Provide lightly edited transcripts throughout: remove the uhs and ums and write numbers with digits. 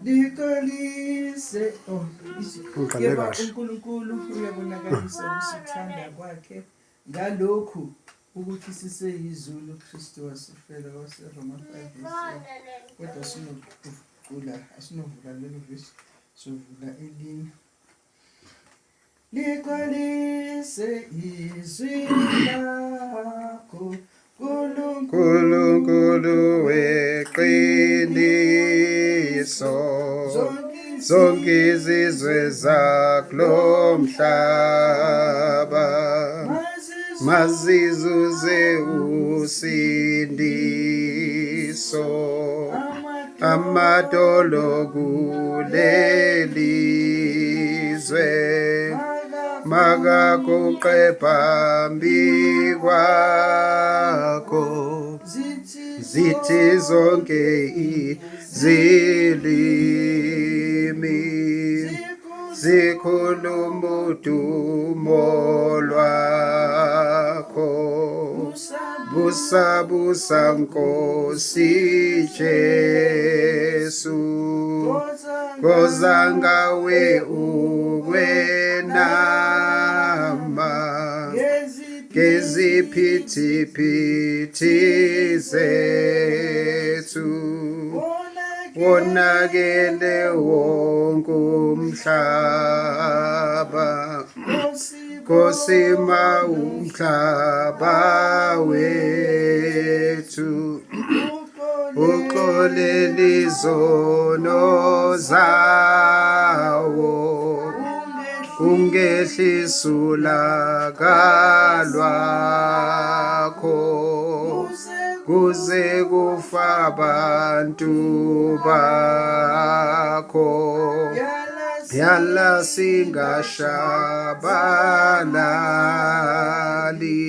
Liqalise oh izwi. Ngiqale Yebo kahle. uNkulunkulu uyabonakalisa ukusithanda kwakhe ngalokhu ukuthi siseyizulu uKristu wasifela waseRoma 5 verse 8. Kodwa sinokucula asinovula lelo vesi sovula elinye. Ligcwalise izwi lakho Nkulunkulu weqiniso zonke izizwe zakulo mhlaba mazizuze usindiso amadolo kulelizwe makaguqe phambi kwakho zithi zonke izilimi zikhuluma udumo lwakho busa busa nkosi Jesu koza ngawe ukwenama ngeziphithiphithi zethu wonakele wonke umhlaba Nkosi mawumhlaba wethu uxolele izono zawo ungehlisa ulaka lwakho kuze kufa abantu bakho yala singashabalali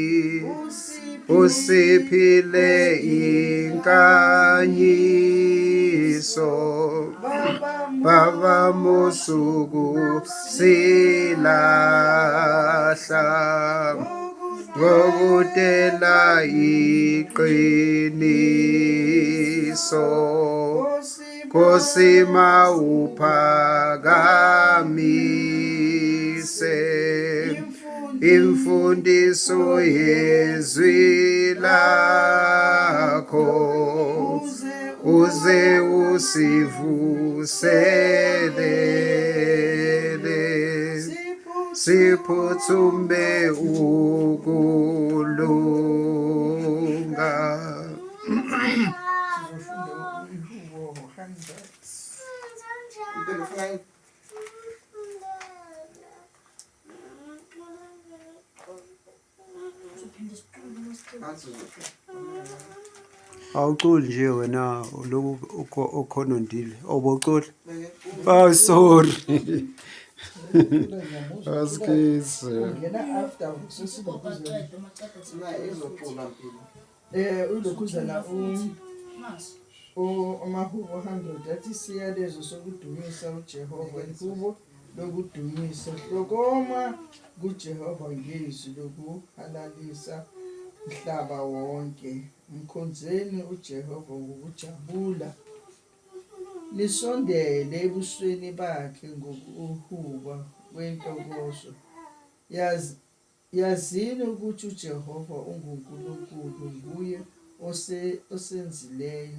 usiphile inkanyiso baba musuku silahla ngokudela iqiniso Nkosi mawuphakamise imfundiso yezwi lakho uze usivuselele siphuthume ukulunga. Sizofunda ihubo 100. Impela ufuna ini? Awuculi nje wena lokhu okhonondile. Obocula. Oh sorry. Askies. Ungena after sesilokhuzana. Izocula mpilo. Eh ulokhuzana u umahubo 100 athi isiyalezo sokudumisa uJehova ihubo lokudumisa hlokoma kuJehova ngezwi lokuhalalisa mhlaba wonke mkhonzeni uJehova ngokujabula nisondele ebusweni bakhe ngokuhuba kwentokozo yazi Yazini ukuthi uJehova unguNkulunkulu, nguye osenzileyo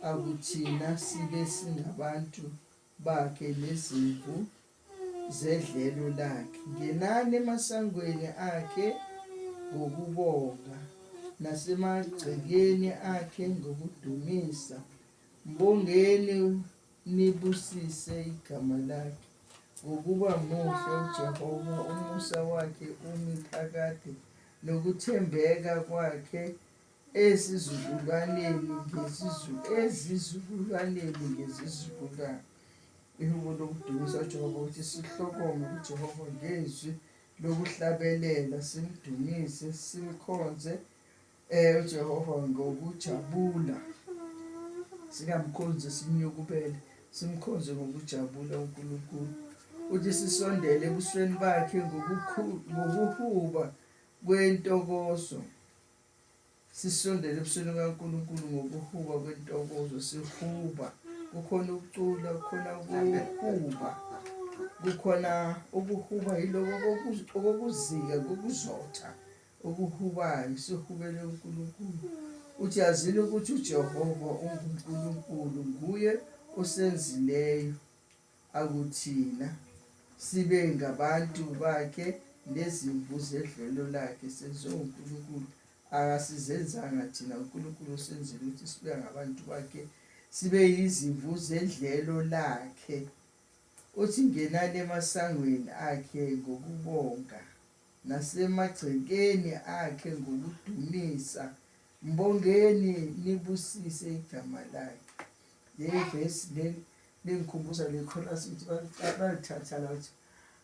akuthina sibe singabantu bakhe nezimvu zedlelo lakhe. Ngenani emasangweni akhe ngokubonga, nasemagcekeni akhe ngokudumisa. Mbongeni Nibusise igama lakhe, ngokuba muhle uJehova, umusa wakhe umi phakade, nokuthembeka kwakhe esizukulwaneni ezizukulwaneni ngezizukulwane. Ihubo lokudumisa uJehova ukuthi sihlokome kuJehova ngezwi lokuhlabelela, simdumise, simkhonze Eh uJehova ngokujabula singamkhonzi simnyukubele simkhonze ngokujabula uNkulunkulu uthi sisondele ebusweni bakhe ngokuhuba kwentokozo Sisondele ebusweni bukaNkulunkulu ngokuhuba kwentokozo, sihuba. Kukhona ukucula, kukhona ukuhuba, kukhona ukuhuba yiloko okokuzika, kokuzotha okuhubayo, sihubele uNkulunkulu. Uthi yazini ukuthi uJehova unguNkulunkulu, nguye osenzileyo akuthina sibe ngabantu bakhe nezimvu zedlelo lakhe. Senziwe uNkulunkulu, akasizenzanga thina. UNkulunkulu usenzile ukuthi sibe ngabantu bakhe, sibe yizimvu zedlelo lakhe. Uthi ngenani emasangweni akhe ngokubonga, nasemagcekeni akhe ngokudumisa. Mbongeni, nibusise igama lakhe. Leli vesi leli lingikhumbuza le chorus ukuthi balithatha la ukuthi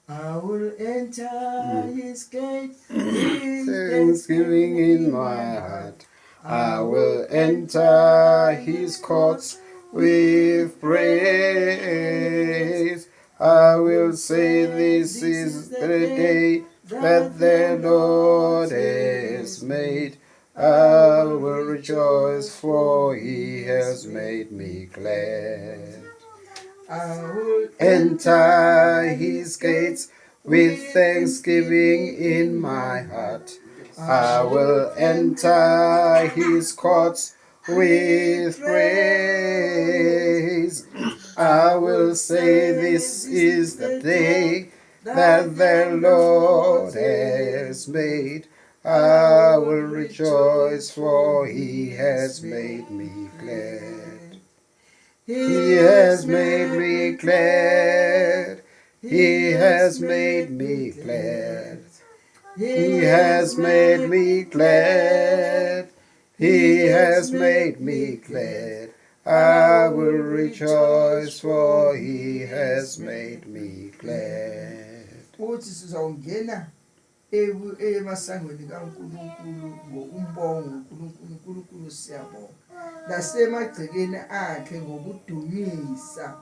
I will enter his gate with Thanksgiving in my heart. I will enter his courts with praise. I will say this is the day that the Lord has made. I will rejoice, for he has made me glad. I will Enter his gates with thanksgiving in my heart. I will enter his courts with praise. I will say, this is the day that the Lord has made. I will rejoice, for he has made me glad. He has made me glad. He has made me glad. He has made me glad. He has made me glad. I will rejoice, for he has made me glad. Uthi sizawungena emasangweni kaNkulunkulu ngokumbonga uNkulunkulu. uNkulunkulu siyabonga, nasemagcekeni akhe ngokudumisa.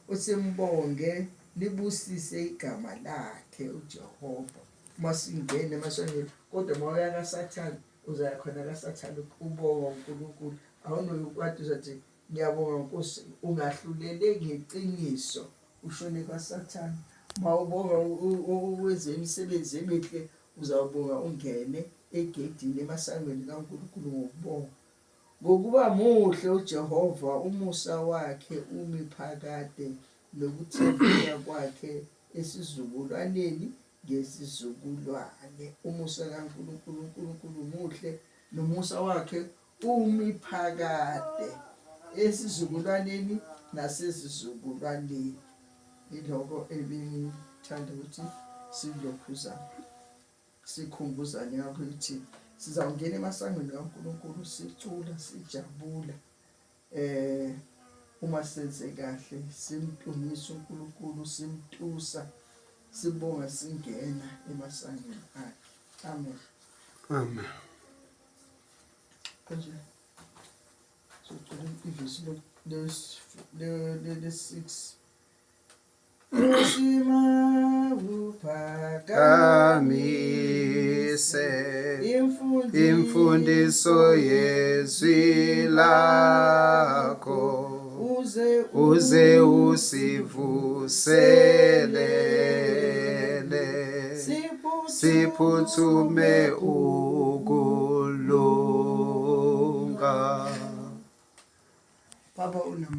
Usimbonge, nibusise igama lakhe uJehova. Uma singena emasangweni, kodwa uma uya kaSathane, uzaya khona kaSathane ubonga uNkulunkulu, awunokukwati uzathi ngiyabonga Nkosi, ungahlulele ngeqiniso ushone kwaSathane. Uma ubonga wenze imisebenzi emihle, uzawubonga ungene egedini emasangweni kaNkulunkulu ngokubonga. Ngokuba muhle uJehova, umusa wakhe umi phakade, nokuthembeka kwakhe esizukulwaneni ngesizukulwane. Umusa kaNkulunkulu, uNkulunkulu muhle, nomusa wakhe umi phakade esizukulwaneni nasezizukulwaneni. Yiloko ebengithanda ukuthi silokhuzane, sikhumbuzane ngakho ukuthi sizawungena emasangweni kaNkulunkulu sicula, sijabula. Uma senze kahle simdumisa uNkulunkulu, simtusa, sibonga, singena emasangweni akhe. Amen. Amen. Kanje socela ivesi le-6. Kamise imfundiso yezwi lakho, uze usivuselele, siphuthume ukulunga. Baba unama